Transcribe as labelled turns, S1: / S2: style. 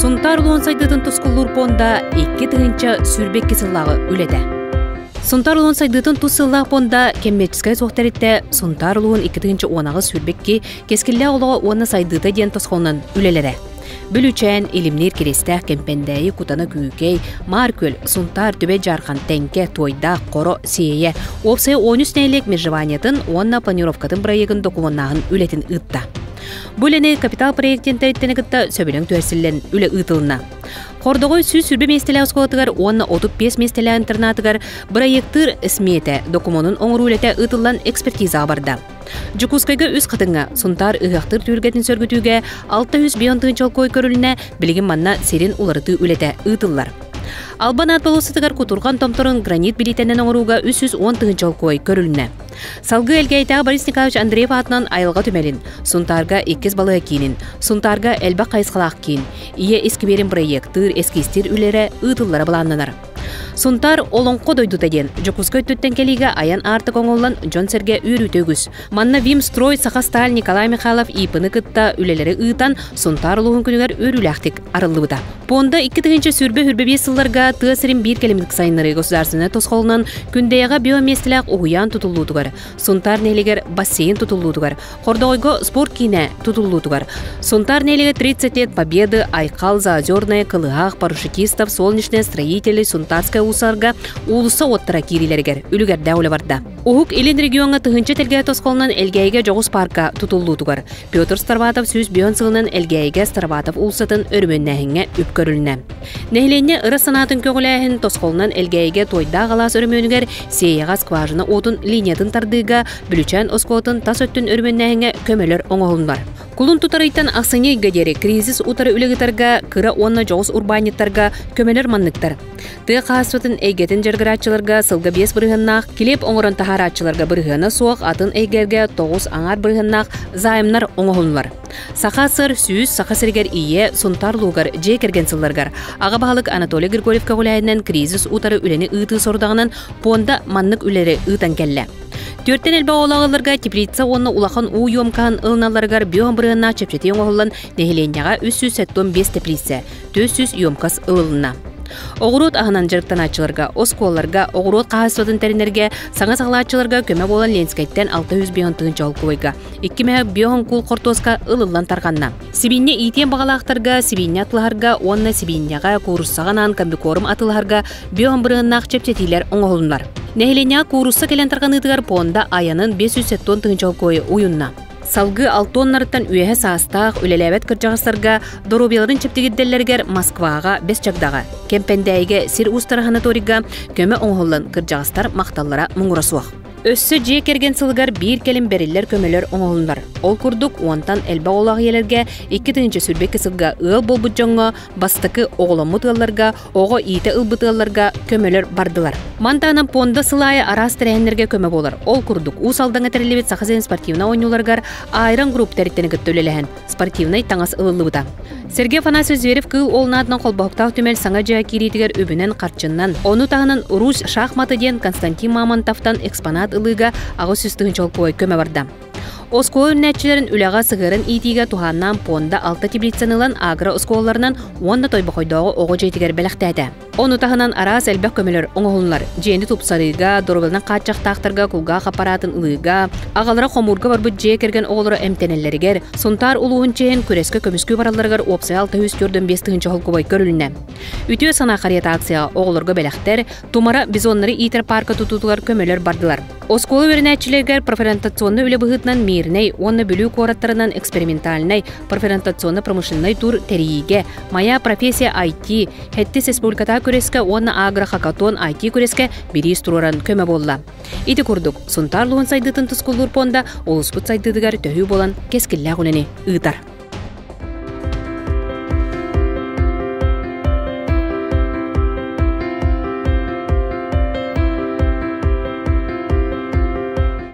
S1: Сунтаар улууһун сайдыытын тускуллуур пуонда 2022 сыллааҕы үлэтэ. Сунтаар улууһун сайдыытын тус сыллаах пуонда кэммиэрчэскэй суох тэрилтэ Сунтаар улууһун 2018 кэскиллээх олоҕо уонна сайдыыта диэн тосхолунан үлэлэрэ. Бүлүүчээн, Илимниир Кириэстээх, Кэмпэндээйи, Кутана Күүкэй, Маар Күөл, Сунтаар, Түбэй Дьаархан, Тэҥкэ, Туойдаах, Хоро, Сиэйэ, уопсайа 13 нэһилиэк межеваниетын уонна планировкатын бырайыагын докумуоннааһын үлэтин ыытта. Бу үлэни Капитал проект диэн тэрилтэни кытта сөбүлэҥ түһэрсиллэн үлэ ыытылынна. Хордоҕой 120 миэстэлээх оскуолатыгар уонна 35 миэстэлээх интернатыгар бырайыактыыр смета докумуонун оҥоруу үлэтэ ыытыллан экспертизаҕа барда. Дьокуускайга үс хатыҥҥа Сунтаар ыһыахтыыр түһүлгэтин сөргүтүүгэ 605 тыһыынча олкуой көрүлүнэ, билигин манна сирин уларытыы үлэтэ ыытыллар. Албан аат болуоссатыгар кутурҕан томторун гранит билиитэнэн оҥорууга 310 тыһыынча олкуой көрүлүннэ. Салгыы Элгээйитээҕи Борис Николаевич Андреев аатынан айылҕа түмэлин, Сунтаарга иккис балыыһа киинин, Сунтаарга элбэх хайысхалаах киин, Ийэ искибиэрин бырайыактыыр, эскизтиир үлэлэрэ ыытыллара былааннанар. Сунтаар Олоҥхо дойдута диэн Дьокуускай өттүттэн кэлиигэ айан аартык оҥоһуллан дьон-сэргэ үөрүүтэ үгүс. Манна Вимстрой Сахасталь Николай Михайлов ИП-ны кытта үлэлэри ыытан Сунтаар улууһун күнүгэр үөрүүлээхтик арыллыбыта. Пуонда 2025 сылларга тыа сирин биир кэлимник сайыннарыы государственнай тосхолунан Күндэйэҕэ биомиэстэлээх уһуйаан тутуллуутугар, Сунтаар нэһилиэгэр бассейн тутуллуутугар, Хордоҕойго спорт киинэ тутуллуутугар, Сунтаар нэһилиэгэ 30 лет Победы, Айхал, Заозерная, Кылыһах, Парашютистов, Солнечные строители, Сунтарская уулуссаларга уулусса уоттара киириилэригэр үлүгэрдээх үлэ барда. Уһук Илин региоҥҥа тыһыынча тэлгэһэ тосхолунан Элгээйигэ дьоҕус паарка тутуллуутугар Петр Староватов 105 сылынан Элгээйигэ Староватов уулуссатын өрөмүөннээһиҥҥэ үп көрүлүннэ. Нэһилиэнньэ ыра санаатын көҕүлээһин тосхолунан Элгээйигэ Туойдаах алаас өрөмүөнүгэр Сиэйэҕэ скважина уотун линиятын тардыыга Бүлүчээн оскуолатын тас өттүн өрөмүөннээһиҥҥэ көмөлөр оҥоһуллар. Кулун тутар ыйтан ахсынньы ыйга диэри кризис утары үлэ ыытарга кыра уонна дьоҕус урбаанньыттарга көмөлөр манныктар. Тыа хаһаайыстыбатын эйгэтин дьарыгырааччыларга сылга 5 бырыһыаннаах, килиэп оҥорон таһаарааччыларга бырыһыана суох, атын эйгэлэргэ 9 аҥаар бырыһыаннаах займнар оҥоһуллар. Саха СССР 100 Саха сиригэр Ийэ, Сунтаар улуугар дьиэ кэргэн сылларыгар аҕа баһылык Анатолий Григорьев көҕүлээһинэн кризис утары үлэни ыытыы сорудаҕынан пуонда маннык үлэри ыытан кэллэ. Түөртэн элбэх оҕолоох ыалларга теплица уонна улахан уу юомкаһын ылыналларыгар био бырыһыаннаах чэпчэтии оҥоһуллан нэһилиэнньэҕэ 375 теплица, 400 емкость ылылынна. Оҕуруот аһынан дьарыктанааччыларга, оскуолаларга, оҕуруот хаһаайыстыбатын тэринэргэ, саҥа саҕалааччыларга көмө буолан Ленскэйтэн 605 тыһыынча холкуойга, икки мэһэ биоһон куул хортуоска ылыллан тарҕанна. Сибиинньэ иитиэн баҕалаахтарга сибиинньэ атылаһарга уонна сибиинньэҕэ, кууруссаҕа анаан комбикорм атылаһарга биоһон бырыһыаннаах чэпчэтиилэр оҥоһулуннар. Нэһилиэнньэҕэ куурусса кэлэн тарҕаныытыгар пуонда айанын 570 тыһыынча холкуойу уйунна. Салгыы алтоннарыттан үөһэ саастаах, үлэлээбэт кырдьаҕастарга доруобуйаларын чэбдигирдэллэригэр Москваҕа, Бэс Чагдаҕа, Кэмпэндээйигэ сир уустара санаторийга көмө оҥоһуллан кырдьаҕастар махталлара муҥура суох. Өссө дьиэ кэргэн сылыгар биир кэлим бэриллэр көмөлөр оҥоһуллар. Ол курдук, уонтан элбэх оҕолоох ийэлэргэ 2022 сылга ыал буолбут дьоҥҥо бастакы оҕоломмут ыалларга оҕо иитэ ылбыт ыалларга көмөлөр бардылар. Мантаанан пуонда сыл аайы араас тэрээһиннэргэ көмө буолар. Ол курдук, Уус Алдаҥҥа тэриллибит Саха сирин спортивнай оонньууларыгар Айрон Групп тэрилтэни кытта үлэлэһэн, спортивнай таҥас ылыллыбыта. Сергей Афанасьевич Зверев Кыыл Уолун аатынан холбоһуктаах түмэл саҥа дьиэ киириитигэр үбүнэн-харчыннан, ону таһынан Русь шахматы диэн Константин Мамонтовтан экспонат ылыыга 800 тыһыынча солкуобай көмө барда. Оскуола үүнээччилэрин үлэҕэ сыһыаран иитиигэ туһааннаан пуонда алта теплицаны ылан агро-оскуолаларынан уонна Тойбохойдооҕу оҕо дьиэтигэр бэлэхтээтэ. Ону таһынан араас элбэх көмөлөр оҥоһуллар. Дьиэни тупсарыыга, доруобуйаларын хааччахтаахтарга кулгаах аппараатын ылыыга, аҕалара хомуурга барбыт дьиэ кэргэн оҕолоро эмтэнэллэригэр, Сунтаар улууһун чиэһин күрэскэ көмүскүү баралларыгар уопсайа 645 тыһыынча холкубай көрүлүннэ. Үтүө санаа харыйата акцияҕа оҕолорго бэлэхтэр, Тумара бизоннары иитэр паарка тутуутугар көмөлөр бардылар. Оскуола үөрэнээччилэригэр профориентационнай үлэ быһыытынан Мирнэй уонна Бүлүү куораттарынан экспериментальнай профориентационно-промышленнай тур тэрийиигэ, Моя профессия IT, Хэттис республикатааҕы күрэскэ уонна Агрохакатон IT күрэскэ бириис туруоран көмө буолла. Ити курдук, Сунтаар улууһун сайдыытын тускуллуур пуонда улууспут сайдыытыгар төһүү буолан кэскиллээх үлэни ыытар.